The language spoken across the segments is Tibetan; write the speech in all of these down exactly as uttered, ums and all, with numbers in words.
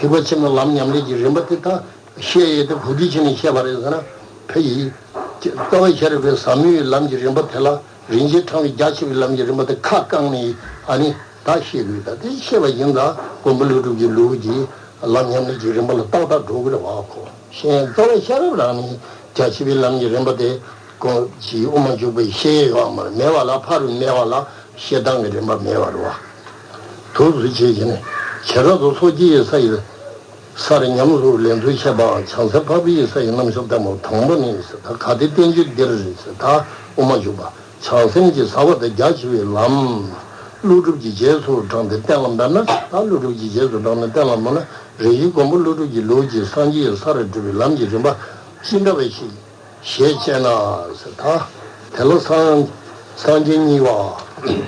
ཐེག་པ་ཆེན་པོའི་ལམ་ཉམས་ལེན་གྱི་རིམ་པ་དེ་དག་བཤད་ཡས་དེ་ག་དུས་བྱས་ནས་བཤད་པ་རེད་ཟེར་ན། ཕ་ཡི། རྩ་བ་ཤེས་རབ་ཀྱི་ཟབ་མོའི་ལམ་གྱི་རིམ་པ་དེ་ལ་རིན་ཆེན་ཕྲེང་བའི་རྒྱ་ཆེ་བའི་ལམ་གྱི་རིམ་པ་དེ་ཁ་བསྐངས་ནས་ཨ་ནི་ད་བཤད་དགོས། ད་དེ་བཤད་པ་ཡིན་ཙང་མགོན་པོ་ཀླུ་སྒྲུབ་ཀྱི་ལུགས་ཀྱི་ལམ་ཉམས་ལེན་གྱི་རིམ་པ་ལ་ཏག་ཏག་འགྲོ་གི་རེད་བ་ཁོ། གཞན་རྩ་བ་ཤེས་རབ་རང་ནི་རྒྱ་ཆེ་བའི་ལམ་གྱི་རིམ་པ་དེ་ཀོ་ཅིག་དབུ་མ་འཇུག་པའི་བཤད་ཡས་ཡོད་མ་རེད། མེད་པ་ལ་ཕ་རུ་མེད་པ་ལ་བཤད་སྟངས་ཀྱི་རིམ་པ་མེད་པ་རེད་བ། དུས་སུ་བྱེད་བཞིན་བྱེ་བྲག་ཏུ་སོ་སྐྱེ་ཡི་ས་ཡི། སར་ཉམས་སུ་ལེན་ཚུལ་བཤད་པའང་བྱང་སེམས་འཕགས་པའི་ས་ཡི་རྣམ་གཞག་ལྟ་བུ། དང་པོ་ནི་ཟེར་ད་ག་དེ་བསྟན་བཅོས་འདིར་ཟེར་ད་དབུ་མ་འཇུག་པ་བྱང་སེམས་ཀྱི་ཟབ་པ་དང་རྒྱ་ཆེ་བའི་ལམ། ཀླུ་སྒྲུབ་ཀྱི་རྗེས་སུ་འབྲངས་ཏེ་གཏན་ལ་འབེབས་ན། ད་ཀླུ་སྒྲུབ་ཀྱི་རྗེས་སུ་འབྲངས་ནས་གཏན་ལ་འབེབས་ན། རིན་ཆེན་མགོན་པོ་ཀླུ་སྒྲུབ་ཀྱི་ལུགས་ཀྱི་སངས་རྒྱས་ས་རུ་སྒྲུབ་པའི་ལམ་གྱི་རིམ་པ་ཅི་འདྲ་བ་ཞིག་ཞེས་དཔྱད་ན་ཟེར་ད། དེ་ལ་སངས་སངས་རྒྱས་གཉིས་པ།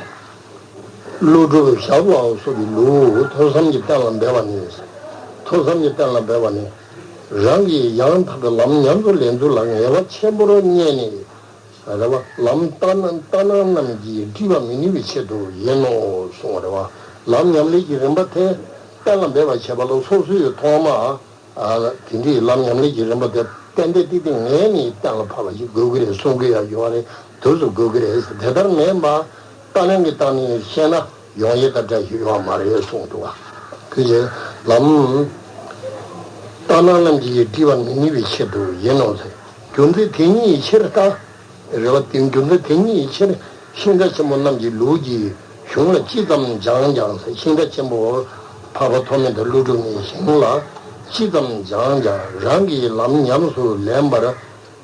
ཀླུ་སྒྲུབ་ཞབས་ལ་སོགས་པའི་ལུགས་ཐོས་བསམ་གྱིས་གཏན་ལ་འབེབས་པ་ནི། ཐོས་བསམ་གྱིས་གཏན་ལ་འབེབས་པ་ནི། རང་གིས་ཡང་དག་པའི་ལམ་ཉམས་སུ་ལེན་ཚུལ་ལ་ངེས་པ་ཆེན་པོར་རྙེད་ནས། རེད་བ། ལམ་ལྟ་ན་ལྟ་སྣང་རྣམས་ཀྱིས་དཀྲིས་པར་མི་ནུས་པའི་ཆེད་དུ་ཡིན་ནོ་གསུངས་པ་རེད་བ། ལམ་ཉམས་ལེན་གྱི་རིམ་པ་དེ་གཏན་ལ་འབེབས་པར་བྱེད་པ་ལ་སོ་སོའི་ཐོག་མ། ཨ། དེ་འདྲའི་ལམ་ཉམས་ལེན་གྱི་རིམ་པ་དེ་ཏན་ཏན་ཏིག་ཏིག་ངེས་ནས་གཏན་ལ་ཕབ་པ་ཞིག་དགོས་ཀྱི་རེད་གསུང་གི་ཡ་ཡོད་རེད། དུས་སུ་དགོས་ཀྱི་རེད་ཟེར། དེ་ལྟར་མིན་པ་ལྟ་སྣང་གི་སྟེང་ནས་བཤད་ན་ཡོང་ཡས་དང་འདྲ་ཞིག་ཡོད་མ་རེད་གསུངས་འདུག་བ། དེ་བཞིན་ལམ་ལྟ་སྣང་རྣམས་ཀྱིས་དཀྲིས་པར་མི་ནུས་པའི་ཕྱིར་དུ་ཡིན་ནོ་ཟེར། རྒྱུ་མཚན་དེ་ཉིད་ཕྱིར་ལྟ། རེད་བ། དེ་རྒྱུ་མཚན་དེ་ཉིད་ཕྱིར་ཤིང་རྟ་ཆེན་པོ་རྣམས་ཀྱི་ལུགས་ཀྱི་གཞུང་ལ་ཅི་ཙམ་སྦྱངས་ཀྱང་ཟེར། ཤིང་རྟ་ཆེན་པོ་འཕགས་པ་ཐོགས་མེད་དང་ཀླུ་སྒྲུབ་གཉིས་གཞུང་ལ་ཅི་ཙམ་སྦྱངས་ཀྱང་རང་གིས་ལམ་ཉམས་སུ་ལེན་པར་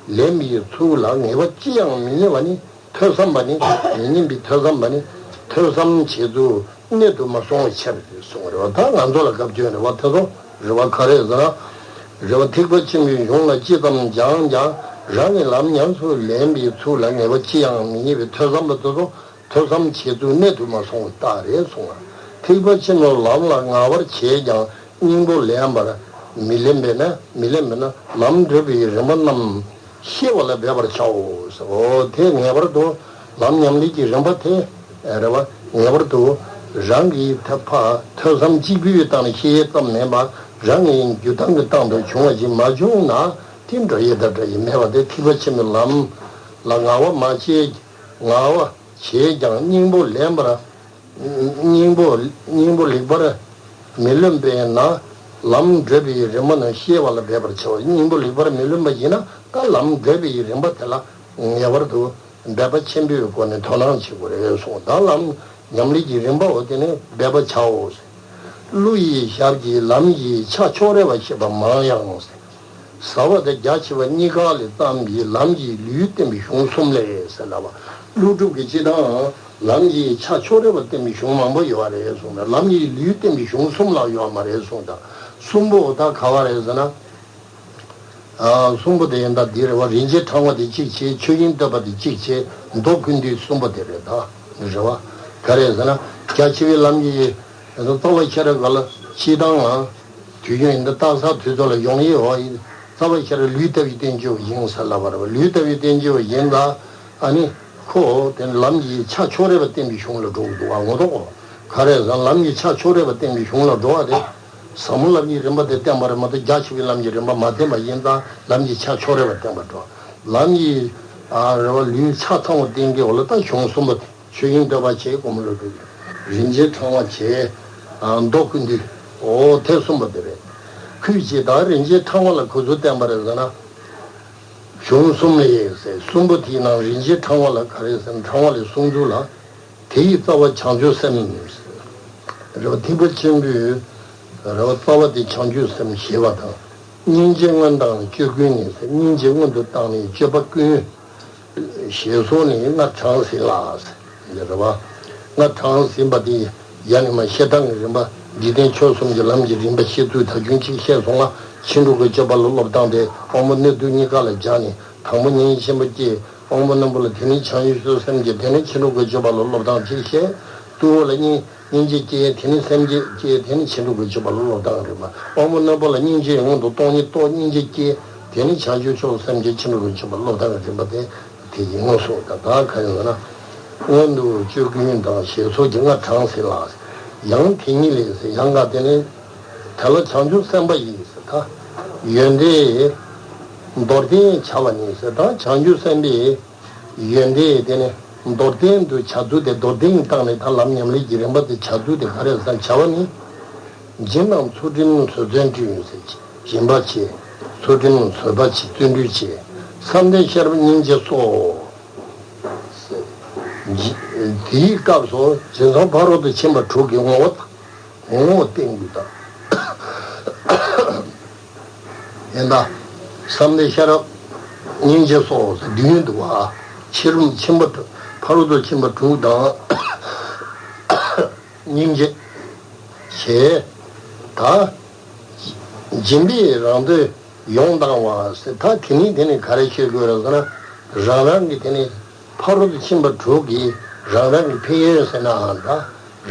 ལེན་པའི་ཚུལ་ལ་ངེས་པ་ཅི་ཡང་མི་རྙེད་པ་ནི། ཐོས་བསམ་པ་ནི་མི་སྙན་པའི་ཐོས་བསམ་པ་ནི་ཐོས་བསམ་བྱེད་ཚུལ་གནད་དུ་མ་སོང་བའི་ཕྱིར་གསུངས་རེད་བ། ད་ང་ཚོ་ལ་སྐབས་བཅོལ་རེད་བ། དེ་ཚོ་རེད་བ། ག་རེ་ཟེར་ན། རེད་བ། ཐེག་པ་ཆེན་པོའི་གཞུང་ལ་ཅི་ཙམ་སྦྱངས་ཀྱང་རང་གི་ལམ་ཉམས་སུ་ལེན་པའི་ཚུལ་ལ་ངེས་པ་ཅི་ཡང་མི་རྙེད་པའི་ཐོས་བསམ་པ་དེ་ཚོ་ཐོས་བསམ་བྱེད་ཚུལ་གནད་དུ་མ་སོང་བའི་རྟགས་རེད་གསུངས་བ། ཐེག་པ་ཆེན་པོའི་ལམ་ལ་ངེས་པར་བྱས་ཀྱང་སྙིང་པོ་ལེན་པར་མི་ལེན་པས་ན། མི་ལེན་པས་ན་ལམ་བགྲོད་པའི་རིམ་པ་རྣམས་ཤེས་པ་ལ་འབད་པར་བྱའོ། འོ་དེ་ངེས་པར་དུ་ལམ་ཉམས་ལེན་གྱི་རིམ་པ་དེ་རེད་བ། ངེས་པར་དུ་རང་གིས་ཐབས་ཐོས་བསམ་གཅིག་པུའི་སྟེང་ནས་ཤེས་ཡས་ཙམ་མིན་པར་རང་གི་རྒྱུད་ཐང་གི་སྟེང་དུ་བྱུང་བ་ཞིག་མ་བྱུང་ན་དེ་འགྲོ་ཡས་དང་འགྲོ་ཡས་མེད་པ་དེ། ཐེག་པ་ཆེན་པོའི་ལམ་ལ་ངེས་པ་མ་བྱས། ངེས་པ་བྱས་ཀྱང་སྙིང་པོ་ལེན་པར། སྙིང་པོ་སྙིང་པོ་ལེགས་པར་མི་ལོན་པས་ན་ལམ་བགྲོད་པའི་རིམ་པ་རྣམས་ཤེས་པ་ལ་འབད་པར་བྱའོ། སྙིང་པོ་ལེགས་པར་མི་ལོན་པ་ཡིན་ན་ད་ལམ་བགྲོད་པའི་རིམ་པ་དེ་ལ་ངེས་པར་དུ་འབད་པ་ཆེན་པོའི་སྒོ་ནས་དོ་སྣང་བྱེད་དགོས་རེད་གསུངས། ད་ལམ་ཉམས་ལེན་གྱི་རིམ་པའོ་དེ་ནི་འབད་པ་བྱའོ། ཀླུ་ཡི་ཞབས་ཀྱིས་ལམ་གྱི་ཕྱག་ཕྱོགས་རེ་བ་བྱེད་པ་མང་ཡང་ཟེར། ཟབ་པ་དང་རྒྱ་ཆེ་བ་གཉིས་ཀ་ལས་བརྩམས་པའི་ལམ་གྱི་ལུས་བསྟན་པའི་གཞུང་གསུམ་ལས་ཟེར་ལབ་པ། ཀླུ་སྒྲུབ་ཀྱི་སྤྱི་དང་ལམ་གྱི་ཕྱག་ཕྱོགས་རེ་བ་བསྟན་པའི་གཞུང་མང་པོ་ཡོད་རེད་གསུངས་ན། ལམ་གྱི་ལུས་བསྟན་པའི་གཞུང་གསུམ་ལ་ཡོད་མ་རེད་གསུངས་དང་། གསུམ་པོ་ད་ག་བ་རེད་ཟེར་ན། ཨ། གསུམ་པོ་དེ་ཡིན་ད་འདི་རེད་བ། རིན་ཆེན་ཕྲེང་བ་དེ་གཅིག་བྱས། ཆོས་དབྱིངས་བསྟོད་པ་དེ་གཅིག་བྱས། མདོ་ཀུན་བཏུས་གསུམ་པོ་དེ་རེད་ད། རེད་བ། ག་རེ་ཟེར་ན་རྒྱ་ཆེ་བའི་ལམ་གྱི་རྩ་བ་ཤེས་རབ་ཀ་ལ་སྤྱི་དང་། དུས་རྒྱུན་ཡིན་ད་རྟགས་གསལ་དུས་ཚོད་ལ་ཡོང་ཡས་བ་ཡིན། རྩ་བ་ཤེས་རབ་ལུས་བསྟན་པའི་བསྟན་བཅོས་ཡིན་ཟེར་ལབ་པ་རེད་བ། ལུས་བསྟན་པའི་བསྟན་བཅོས་ཡིན་ད། ཨ་ནི་ཁོ་དེ་ལམ་གྱི་ཕྱག་ཕྱོགས་རེ་བ་བསྟན་པའི་གཞུང་ལ་འགྲོ་གི་འདུག་བ། ངོ་ཐོག་ག་རེ་ཟེར་ན་ལམ་གྱི་ཕྱག་ཕྱོགས་རེ་བ་བསྟན་པའི་གཞུང་ལ་འགྲོ་བ་དེ། ཟབ་མོ་ལམ་གྱི་རིམ་པ་དེ་བསྟན་པ་རེད་མ་གཏོགས་རྒྱ་ཆེ་བའི་ལམ་གྱི་རིམ་པ་མ་བསྟན་པ་ཡིན་ཙང་ལམ་གྱི་ཕྱག་ཕྱོགས་རེ་བ་བསྟན་པར་འགྲོ། ལམ་གྱི་ཨ་རེ་བ་ལུས་ཕྱག་ཚང་བ་བསྟན་གྱི་འོག་ལ་ད་གཞུང་གསུམ་པོ་དེ། ཆོས་དབྱིངས་བསྟོད་པ་བྱས། མགོན་པོ་ཀླུ་སྒྲུབ་ཀྱི། རིན་ཆེན་ཕྲེང་བ་བྱས། ཨ། མདོ་ཀུན་བཏུས། འོ་དེ་གསུམ་པོ་དེ་རེད། ཁོས་ཅི་ལྟར་རིན་ཆེན་ཕྲེང་བ་ལ་ག་ཚོད་བསྟན་པ་རེད་ཟེར་ན། གཞུང་གསུམ་ལས་ཟེར། གསུམ་པོ་དེའི་ནང་རིན་ཆེན་ཕྲེང་བ་ལ་ག་རེ་ཟེར་ན། ཕྲེང་བ་ལས་གསུངས་ཚུལ་ལ། དེ་ཡི་རྩ་བ་བྱང་ཆུབ་སེམས། རེ་བ་ཐེག་པ་ཆེན་པོའི་རེ་བ་རྩ་བ་དེ་བྱང་ཆུབ་སེམས་ཞེས་པ་དང་། སྙིང་རྗེ་སྔོན་དང་སྤྱོད་ཀུན་ནི། སྙིང་རྗེ་སྔོན་དུ་བཏང་ནས་སྤྱོད་པ་ཀུན། ཞེས་སོགས་ནི་སྔར་དྲངས་ཟིན་ལ། རེ་བ། སྔར་དྲངས་ཟིན་པ་དེ་ཡང་ནི་མ་བཤད་སྟངས་ཀྱི་རིམ་པ། འཇིག་རྟེན་ཆོས་གསུམ་གྱི་ལམ་གྱི་རིམ་པ་བཤད་ཚུལ་ད་གིན་གཅིག་བཤད་སོང་ལ། ཕྱིན་དྲུག་གི་སྤྱོད་པ་ལ་སློབ་སྟངས་དེ་དབང་པོ་རྣོན་པོ་གཉིས་ཀ་ལ་སྦྱར་ནས། དང་པོ་སྙིང་རྗེ་ཆེན་པོ་སྐྱེས། དབང་པོ་རྣོན་པོ་ལ། དེ་ནས་བྱང་ཆུབ་སེམས་སྐྱེས། དེ་ནས་ཕྱིན་དྲུག་གི་སྤྱོད་པ་ལ་སློབ་སྟངས་གཅིག་བཤད། དུ་བ་ལ་སྙིང་སྙིང་རྗེ་སྐྱེས། དེ་ནས་སེམས་བསྐྱེད་སྐྱེས། དེ་ནས་ཕྱིན་དྲུག་གི་སྤྱོད་པ་ལ་སློབ་སྟངས་རེད་པ། དབང་པོ་རྣོན་པོ་ལ་སྙིང་རྗེ་ཡི་སྔོན་དུ་སྟོང་ཉིད་རྟོགས། སྙིང་རྗེ་སྐྱེས། དེ་ནས་བྱང་ཆུབ་མཆོག་སེམས་བསྐྱེད། ཕྱིན་དྲུག་གི་སྤྱོད་པ་ལ་སློབ་སྟངས་རིམ་པ་དེ་དེ་ཡིན་ངོ་སོ། ད་ད་ག་ཡིན་ཟེར་ན། སྔོན་དུ་སྤྱོད་ཀུན་དང་ཞེས་སོགས་ཀྱི་སྔར་དྲངས་ཟིན་ལ། ཡང་དེ་ཉིད་ལས་ཟེར། ཡང་ག་དེ་ནས་ བྱ་ལ་བྱང་ཆུབ་སེམས་དཔའ་ཡིས་ཟེར། ད་ཡོན་ཏན་མདོར་བསྟན་བྱ་བ་ཉིད་ཟེར། ད་བྱང་ཆུབ་སེམས་དཔའི་ཡོན་ཏན་དེ་ནི་མདོར་བསྟན་དུ་བྱ་ཚུལ་དེ་མདོར་བསྟན་བཏང་ནས། ད་ལམ་ཉམས་ལེན་གྱི་རིམ་པ་དེ་བྱ་ཚུལ་དེ་ག་རེ་ཟེར་ན། བྱ་བ་ནི། སྦྱིན་དང་ཚུལ་ཁྲིམས་བཟོད་བརྩོན་འགྲུས་ཟེར། སྦྱིན་པ་བྱེད། ཚུལ་ཁྲིམས་བཟོད་པ་བྱེད། བརྩོན་འགྲུས་བྱེད། བསམ་གཏན་ཤེས་རབ་སྙིང་རྗེ་སོགས། དེའི་སྐབས་སུ་སྦྱིན་སོགས་ཕ་རོལ་ཏུ་ཕྱིན་པ་དྲུག་གི་ངོ་བོ་དང་། ངོ་བོ་བསྟན་དགོས་དང་། ཡིན་ད། བསམ་གཏན་ཤེས་རབ་སྙིང་རྗེ་སོགས་ཟེར་བསྡུས་ཡོད་འདུག་བ། ཕྱི་རོལ་ཕྱིན་པ་དྲུག་ཕ་རོལ་ཏུ་ཕྱིན་པ་དྲུག་དང་། སྙིང་རྗེ། བྱེད། ད། སྦྱིན་པས་རང་དོན་ཡོངས་བཏང་བ་ཟེར། ད་དེ་ནི་དེ་ནི་ག་རེ་ཤེས་དགོས་རེད་ཟེར་ན། རང་རང་གི་དེ་ནི་ཕ་རོལ་ཏུ་ཕྱིན་པ་དྲུག་གི་རང་རང་གི་ཕན་ཡོན་ཟེར་ནའང་འདྲ།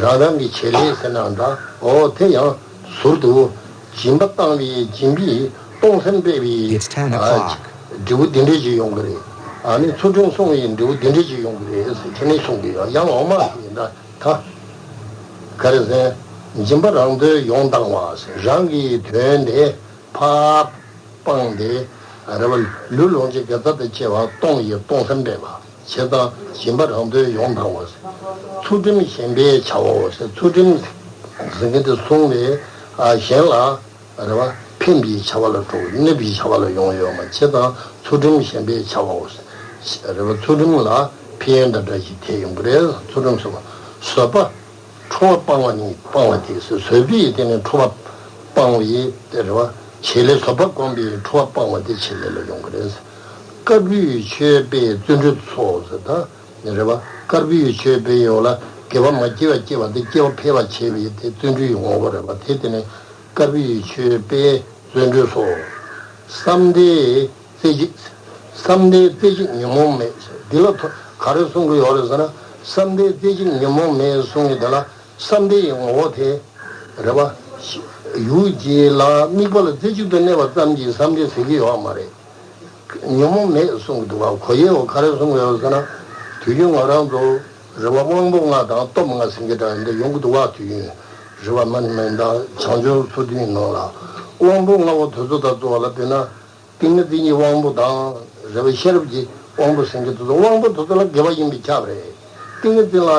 རང་རང་གི་བྱེད་ལས་ཟེར་ནའང་འདྲ། འོ་དེ་ཡང་ཟུར་དུ་སྦྱིན་པ་བཏང་བའི་སྦྱིན་པས་གཏོང་སེམས་སྤེལ་བའི། It's ten o'clock. འབྲས་བུ་འདི་འདྲ་ཞིག་ཡོང་གི་རེད། ཨ་ནི་ཚུལ་ཁྲིམས་སྲུང་བའི་འབྲས་བུ་འདི་འདྲ་ཞིག་ཡོང་གི་རེད་ཟེར་དེ་ནི་གསུང་གི་ཡོད། ཡང་འོག་མ་ཡིན་ད། ད། ག་རེ་ཟེར། སྦྱིན་པ་རང་དོན་ཡོངས་བཏང་བ་ཟེར། རང་གི་དོན་དེ་ཕར་སྤངས་ཏེ། རེ་བ་ལུས་ལོངས་སྤྱོད་དགེ་རྩ་དང་བཅས་པ་གཏོང་བའི་གཏོང་སེམས་སྤེལ་བ་བྱེད་དང་། སྦྱིན་པ་རང་དོན་ཡོངས་བཏང་བ་ཟེར། ཚུལ་ཁྲིམས་གཞན་པའི་བྱ་བའོ་ཟེར། ཚུལ་ཁྲིམས་ཟེར་མཁན་དེ་བསྲུང་བའི་གཞན་ལ། རེ་བ་ཕན་པའི་བྱ་བ་ལ་འགྲོ། གནོད་པའི་བྱ་བ་ལ་ཡོང་ཡོད་མ་བྱེད་དང་། ཚུལ་ཁྲིམས་གཞན་པའི་བྱ་བའོ། རེ་བ་ཚུལ་ཁྲིམས་ལ་ཕན་ཡོན་དང་འདྲ་ཞིག་ཐེབས་ཡོང་གི་རེད། ཚུལ་ཁྲིམས་སོགས་བཟོད་པ། ཁྲོ་བ་སྤང་བ་ནི་སྤང་བ་དེ་ཟེར། བཟོད་པའི་དེ་ནི་ཁྲོ་བ་སྤང་བའི་དེ་རེ་བ་བྱེད་ལས། བཟོད་པ་བསྒོམ་པའི་ཁྲོ་བ་སྤང་བ་དེ་བྱེད་ལས་ལ་ཡོང་གི་རེད། དཀར་པོའི་ཆོས་སྤེལ་བརྩོན་འགྲུས་ཚོགས་ཟེར། ད་རེ་བ་དཀར་པོའི་ཆོས་སྤེལ་ཡོད་ལ་དགེ་བ་མ་སྐྱེས་པ་སྐྱེས་པ་དེ་སྐྱེ་བ་འཕེལ་བ་བྱེད་པའི་དེ་བརྩོན་འགྲུས་ཡི་ངོ་བོ་རེད་པ། དེ་དེ་ནི། དཀར་པོའི་ཆོས་སྤེལ་བརྩོན་འགྲུས་སོགས། བསམ་གཏན་རྩེ་གཅིག་བསམ་གཏན་རྩེ་གཅིག་ཉོན་མོངས་མེད། འདི་ལ་ཐོ་ག་རེ་གསུང་གི་ཡོད་རེད་ཟེར་ན། བསམ་གཏན་རྩེ་གཅིག་ཉོན་མོངས་མེད་གསུང་གི་འདི་ལ། བསམ་གཏན་གྱི་ངོ་བོ་དེ་རེད་པ། ཡུལ་གཅིག་ལ་དམིགས་པ་ལ་རྩེ་གཅིག་ཏུ་གནས་པ་ཙམ་གྱིས་བསམ་གཏན་ཟེར་གྱི་ཡོད་མ་རེད། ཉོན་མོངས་མེད་གསུང་གི་འདུག་བ། གོ་ཡས་འོ་ག་རེ་གསུང་གི་ཡོད་ཟེར་ན། དུས་རྒྱུན་ང་རང་ཚོ་རེ་བ་དབང་པོ་ལྔ་དང་སྟོབས་ལྔ་ཟེར་གྱི་འདྲ་འདི་ཡོང་གི་འདུག་བ། དུས་རྒྱུན་རེ་བ་མ་ནི་མིན་ད་བྱང་ཆུབ་ཚུལ་ཁྲིམས་ནང་ལ། དབང་པོ་ལྔ་པོ་དེ་ཚོ་དང་གཙོ་བོ་ལ་དཔེར་ན། ཏིང་ངེ་འཛིན་གྱི་དབང་པོ་དང་རེ་བའི་ཤེས་རབ་ཀྱི་དབང་པོ་ཟེར་གྱི་དེ་ཚོ། དབང་པོ་དེ་ཚོ་ལ་དགེ་བ་ཡིན་པས་ཁྱབ་རེད། ཏིང་ངེ་འཛིན་ལ་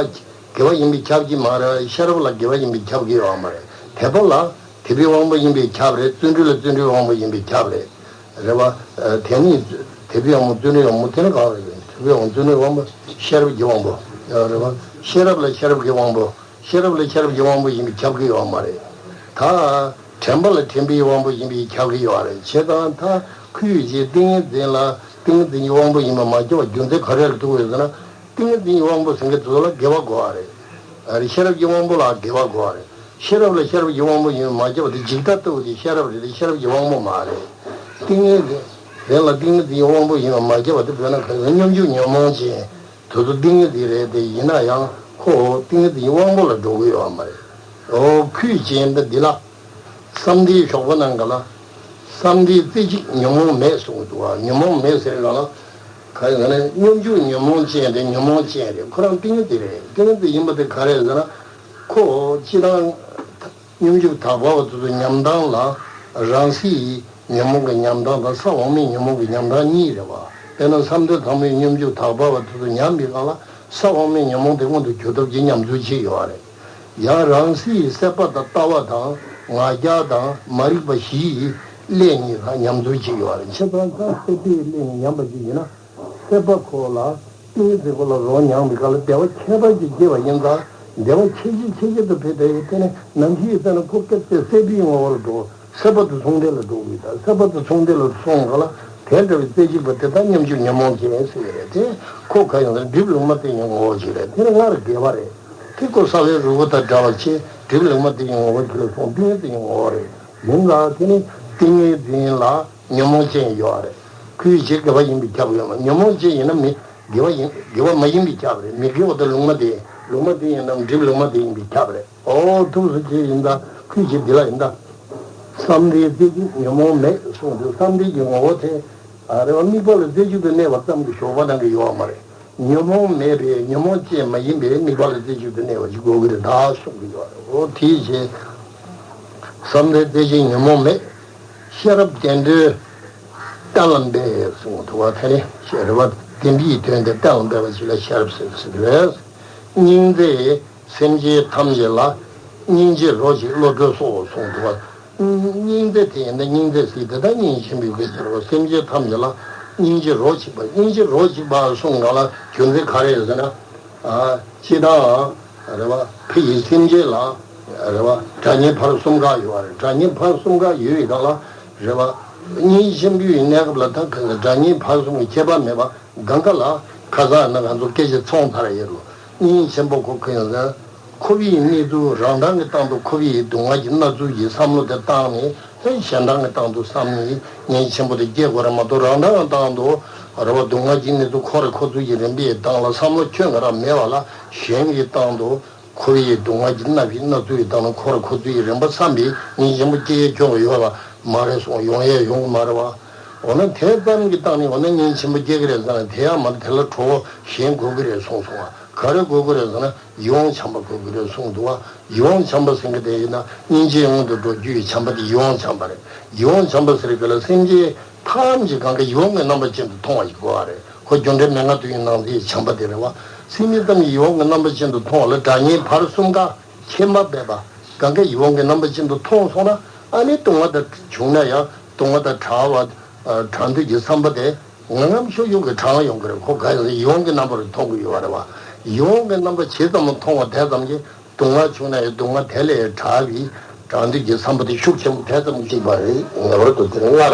དགེ་བ་ཡིན་པས་ཁྱབ་ཀྱི་མ་རེད། ཤེས་རབ་ལ་དགེ་བ་ཡིན་པས་ཁྱབ་ཀྱི་ཡོད་མ་རེད། དད་པ་ལ་དད་པའི་དབང་པོ་ཡིན་པས་ཁྱབ་རེད། བརྩོན་འགྲུས་ལ་བརྩོན་འགྲུས་དབང་པོ་ཡིན་པས་ཁྱབ་རེད། རེད་བ། དེ་ནི་དད་པའི་དབང་པོ་བརྩོན་འགྲུས་དབང་པོ་དེ་ནི་གང་རེད། དད་པའི་དབང་པོ་བརྩོན་འགྲུས་དབང་པོ་ཤེས་རབ་ཀྱི་དབང་པོ་རེད་བ། ཤེས་རབ་ལ་ཤེས་རབ་ཀྱི་དབང་པོ། ཤེས་རབ་ལ་ཤེས་རབ་ཀྱི་དབང་པོ་ཡིན་པས་ཁྱབ་ཀྱི་ཡོད་མ་རེད། ད་དྲན་པ་ལ་དྲན་པའི་དབང་པོ་ཡིན་པས་ཁྱབ་ཀྱི་ཡོད་རེད། བྱས་ཙང་ད་ཁོས་ཀྱི་ཏིང་ངེ་འཛིན་ལ་ཏིང་ངེ་འཛིན་གྱི་དབང་པོ་ཡིན་པ་མ་ཁྱབ་པ་རྒྱུ་མཚན་ག་རེ་ལ་ཐུག་ཡོད་ཟེར་ན། ཏིང་ངེ་འཛིན་གྱི་དབང་པོ་ཟེར་མཁན་དེ་ཚོ་ལ་དགེ་བ་དགོས་པ་རེད། ཨ་རེ་ཤེས་རབ་ཀྱི་དབང་པོ་ལ་དགེ་བ་དགོས་པ་རེད། ཤེས་རབ་ལ་ཤེས་རབ་ཀྱི་དབང་པོ་ཡིན་པ་མ་ཁྱབ་པ་དེ་འཇིག་ལྟ་ལྟ་བུ་དེ་ཤེས་རབ་རེད་དེ་ཤེས་རབ་ཀྱི་དབང་པོ་མ་རེད། ཏིང་ངེ་འཛིན་ལ་ཏིང་ངེ་འཛིན་གྱི་དབང་པོ་ཡིན་པ་མ་ཁྱབ་པ་དེ་བོད་ན་ག་ཚོད་སྙོམས་འཇུག་ཉོན་མོངས་ཅན། དེ་ཚོ་ཏིང་ངེ་འཛིན་རེད་དེ། ཡིན་ན་ཡང་ཁོ་ཏིང་ངེ་འཛིན་གྱི་དབང་པོ་ལ་འགྲོ་གི་ཡོད་མ་རེད། འོ་ཁོས་ཀྱི་འདི་འདི་ལ། བསམ་གཏན་ཞོགས་པ་ནང་ག་ལ། བསམ་གཏན་རྩེ་གཅིག་ཉོན་མོངས་མེད་གསུངས་འདུག་བ། ཉོན་མོངས་མེད་ཟེར་ག་ལ། ག་ཡིན་ན་སྙོམས་འཇུག་ཉོན་མོངས་ཅན་དེ་ཉོན་མོངས་ཅན་རེད། ཁོ་རང་ཏིང་ངེ་འཛིན་རེད། ཏིང་ངེ་འཛིན་ཡིན་པ་དེ་ག་རེ་ཟེར་ན། ཁོ་སྤྱི་དང་། སྙོམས་འཇུག་དག་པ་བ་དེ་ཚོ་ཉམས་སྟངས་ལ། རང་སའི་ཉོན་མོངས་ཀྱི་ཉམས་སྟངས་དང་ས་འོག་མའི་ཉོན་མོངས་ཀྱི་ཉམས་སྟངས་གཉིས་རེད་བ། དཔེར་ན་བསམ་གཏན་དང་པོའི་སྙོམས་འཇུག་དག་པ་བ་དེ་ཚོ་ཉམས་པའི་སྒང་ལ་ས་འོག་མའི་ཉོན་མོངས་དེ་མངོན་དུ་གྱུར་ཐབས་ཀྱི་ཉམས་ཚུལ་ཅིག་ཡོད་རེད། ཡང་རང་སའི་སྲེད་པ་དང་ལྟ་བ་དང་ང་རྒྱལ་དང་མ་རིག་པ་བཞིའི་ཀླད་གཉིས་ལ་ཉམས་ཚུལ་ཅིག་ཡོད་རེད། བྱས་ཙང་ད་སྲེད་པའི་ཀླད་གཉིས་ཉམས་པ་ཅིག་ཡིན་ན། སྲེད་པ་ཁོ་ལ་ཏིང་ངེ་འཛིན་ཁོ་ལ་རོ་མྱངས་པའི་སྐབས་ལ་བདེ་བ་ཁྱད་པར་ཅན་སྐྱེས་པ་ཡིན་ཙང་། བདེ་བ་ཆེ་ཆེ་ཆེ་ཆེ་དུ་འཕེལ་ཏེ། དེ་ནས་ནམ་ཞིག་ཡིན་ཙང་ཁོ་སྐད་དེ་སྲེད་པའི་ངོ་བོར་འགྲོ། སྲེད་པ་དེ་མཚུངས་ལྡན་ལ་འགྲོ་དགོས། ད་སྲེད་པ་དེ་མཚུངས་ལྡན་ལ་སོང་ག་ལ་དེ་འདྲ་བའི་རྩེ་གཅིག་པ་དེ་ད་སྙོམས་འཇུག་ཉོན་མོངས་ཅན་ཟེར་གྱི་རེད་དེ། ཁོ་ག་ཡིན་ཟེར་ན་སྒྲིབ་ལུང་མ་བསྟན་གྱི་ངོ་བོ་ཅིག་རེད། དེ་ནི་སྔར་དགེ་བ་རེད། དེ་ཁོ་ས་བོན་རུལ་བ་དང་འདྲ་བ་ཆེ། སྒྲིབ་ལུང་མ་བསྟན་གྱི་ངོ་བོ་དེ་ལ་སོང་ཏིང་ངེ་འཛིན་གྱི་ངོ་བོ་རེད། ཡིན་ཙང་དེ་ནི་ཏིང་ངེ་འཛིན་ལ། ཉོན་མོངས་ཅན་ཡོད་རེད། ཁོའི་རྗེས་དགེ་བ་ཡིན་པས་ཁྱབ་ཡོད་མ། ཉོན་མོངས་ཅན་ཡིན་ན་མི་དགེ་བ་ཡིན། དགེ་བ་མ་ཡིན་པས་ཁྱབ་རེད། མི་དགེ་བ་དང་ལུང་མ་བསྟན། ལུང་མ་བསྟན་ཡིན་ན་སྒྲིབ་ལུང་མ་བསྟན་ཡིན་པས་ཁྱབ་རེད། འོ་ཐུགས་སུ་ཆེ་ཡིན་ད། ཁོའི་རྗེས་འདི་ལ་ཡིན་ད། བསམ་གཏན་རྩེ་གཅིག་ཉོན་མོངས་མེད་གསུངས་དུས་བསམ་གཏན་གྱི་ངོ་བོ་དེ། ཨ་རེ་བ་དམིགས་པ་ལ་རྩེ་གཅིག་ཏུ་གནས་པ་ཙམ་དུ་ཞོགས་པ་ནང་གི་ཡོད་མ་རེད། ཉོན་མོངས་མེད་པའི་ཉོན་མོངས་ཅན་མ་ཡིན་པའི་དམིགས་པ་ལ་རྩེ་གཅིག་ཏུ་གནས་པ་ཞིག་དགོས་ཀྱི་རེད་ད་གསུངས་ཀྱི་ཡོད་རེད། འོ་དེའི་རྗེས། བསམ་གཏན་བདེ་ཆེན་ཉོན་མོངས་མེད། ཤེས་རབ་བདེ་འགྲོའི་གཏན་ལ་འབེབས་གསུངས་འདུག་བ། དེ་ནི་ཤེས་རབ་བདེན་པའི་དོན་དེ་གཏན་ལ་འབེབས་པ་ཞིག་ལ་ཤེས་རབ་ཟེར་ཟེར་གྱི་རེད། སྙིང་རྗེས་སེམས་ཅན་ཐམས་ཅད་ལ་སྙིང་རྗེ་རོ་གཅིག་བློ་གྲོས་སོགས་གསུངས་འདུག་བ། སྙིང་རྗེ་དེ་ཡིན་ན་སྙིང་རྗེ་ཟེར་དེ་དག་སྙིང་རྗེ་ཆེན་པོའི་སྐད་ཆ་རེད་བ། སེམས་ཅན་ཐམས་ཅད་ལ་སྙིང་རྗེ་རོ་གཅིག་པ། སྙིང་རྗེ་རོ་གཅིག་པ་གསུངས་ག་ལ་རྒྱུ་མཚན་ག་རེ་ཟེར་ན། ཨ། སྤྱིར་བཏང་རེད་བ། ཕ་ཡི་སེམས་ཅན་ལ་རེད་བ། དགྲ་གཉེན་ཕར་གསུམ་ཀ་ཡོད་རེད། དགྲ་གཉེན་ཕར་གསུམ་ཀ་ཡོད་པའི་སྒང་ལ་རེད་བ། སྙིང་རྗེ་ཆེན་པོའི་གནས་སྐབས་ལ་ད་ག་ཚོད་དགྲ་གཉེན་ཕར་གསུམ་གྱི་ཁྱད་པར་མེད་པ་གང་ག་ལ། ཁ་སང་ན་ང་ཚོ་སྐད་ཆ་ཚོང་ཚར་ཡོད་ལོ། སྙིང་ཆེན་པོ་ཁོ་ག་ཡང་ཟེར། འཁོར་བའི་གནས་ཚུལ་རང་རང་གི་སྟེང་དུ་འཁོར་བའི་སྡུག་བསྔལ་གྱི་སྣ་ཚོགས་ཀྱི་བསམ་བློ་དེ་བཏང་ནས། ཨེ། གཞན་དག་གི་སྟེང་དུ་བསམ་ནས་སྙིང་ཆེན་པོ་དེ་སྐྱེ་དགོས་རེད་མ་གཏོགས། རང་རང་གི་སྟེང་དུ་རེད་བ། སྡུག་བསྔལ་གྱི་གནས་ཚུལ་ཁོ་རང་ཁོ་ཚོ་ཡི་རིམ་པའི་སྟེང་ལ་བསམ་བློ་ཁྱོན་ག་ར་མེད་པ་ལ། གཞན་གྱི་སྟེང་དུ་འཁོར་བའི་སྡུག་བསྔལ་གྱི་རྣམ་ཤེས་སྣ་ཚོགས་ཡི་སྟེང་ལ་ཁོ་རང་ཁོ་ཚོ་ཡི་རིམ་པ་བསམ་པའི་སྙིང་ཆེན་པོ་སྐྱེ་ཡས་ཁྱོན་ག་ཡོད་པ་མ་རེད་གསུངས། ཡོང་ཡས་ཡོང་གི་མ་རེད་བ། འོ་ན་དེ་ཙམ་གྱི་སྟེང་ནས་འོ་ན་སྙིང་ཆེན་པོ་སྐྱེ་གི་རེད་ཟེར་ན། དེ་ཡང་མ་རེད། དེ་ལ་གྲོགས་པོ་གཞན་དགོས་ཀྱི་རེད་གསུངས་སོང་བ། ག་རེ་དགོས་ཀྱི་རེད་ཟེར་ན། ཡིད་འོང་བྱམས་པ་དགོས་ཀྱི་རེད་གསུངས་འདུག་བ། ཡིད་འོང་བྱམས་པ་ཟེར་མཁན་དེ་ཡིན་ན། སྙིང་རྗེའི་དབང་དུ་འགྲོ་རྒྱུ་ཡི་བྱམས་པ་དེ་ཡིད་འོང་བྱམས་པ་རེད། ཡིད་འོང་བྱམས་པ་ཟེར་གི་ལ་སེམས་ཅན་ཐམས་ཅད་གང་ག་ཡིད་འོང་གི་རྣམ་པ་ཅན་དུ་མཐོང་བ་ཞིག་དགོས་པ་རེད། ཁོ་རྒྱུ་འབྲས་མན་ངག་ཏུ་ཡིན་ནང་དེའི་བྱམས་པ་དེ་རེད་བ། སེམས་ཅན་ཐམས་ཅད་ཡིད་འོང་གི་རྣམ་པ་ཅན་དུ་མཐོང་བ་ལ། དགྲ་གཉེན་ཕར་གསུམ་ཀ་ཁྱད་མ་འབད་པ་གང་ག་ཡིད་འོང་གི་རྣམ་པ་ཅན་དུ་མཐོང་སོང་ན། ཨ་ནི་སྡུག་བསྔལ་དང་བྱུང་ན་ཡང་སྡུག་བསྔལ་དང་བྲལ་བ། ཨ། བྲལ་འདོད་ཀྱི་བསམ་པ་དེ། ངང་ངམ་ཤུགས་ཡོད་ཀྱི་དྲང་ཡོང་གི་རེད། ཁོ་ག་ཡིན་ཡིད་འོང་གི་རྣམ་པར་མཐོང་གི་ཡོད་པ་རེད་བ། ཡིད་འོང་གི་རྣམ་པ་ཇི་ཙམ་མཐོང་བ་དེ་ཙམ་གྱིས། སྡུག་བསྔལ་བྱུང་ན་ཡང་སྡུག་བསྔལ་དེ་ལས་བྲལ་བའི་བྲལ་འདོད་ཀྱི་བསམ་པ་དེ་ཤུགས་ཆེན་པོ་དེ་ཙམ་གཅིག་པ་རེད། ངེས་པར་དུ་དེ་ནི་སྔར།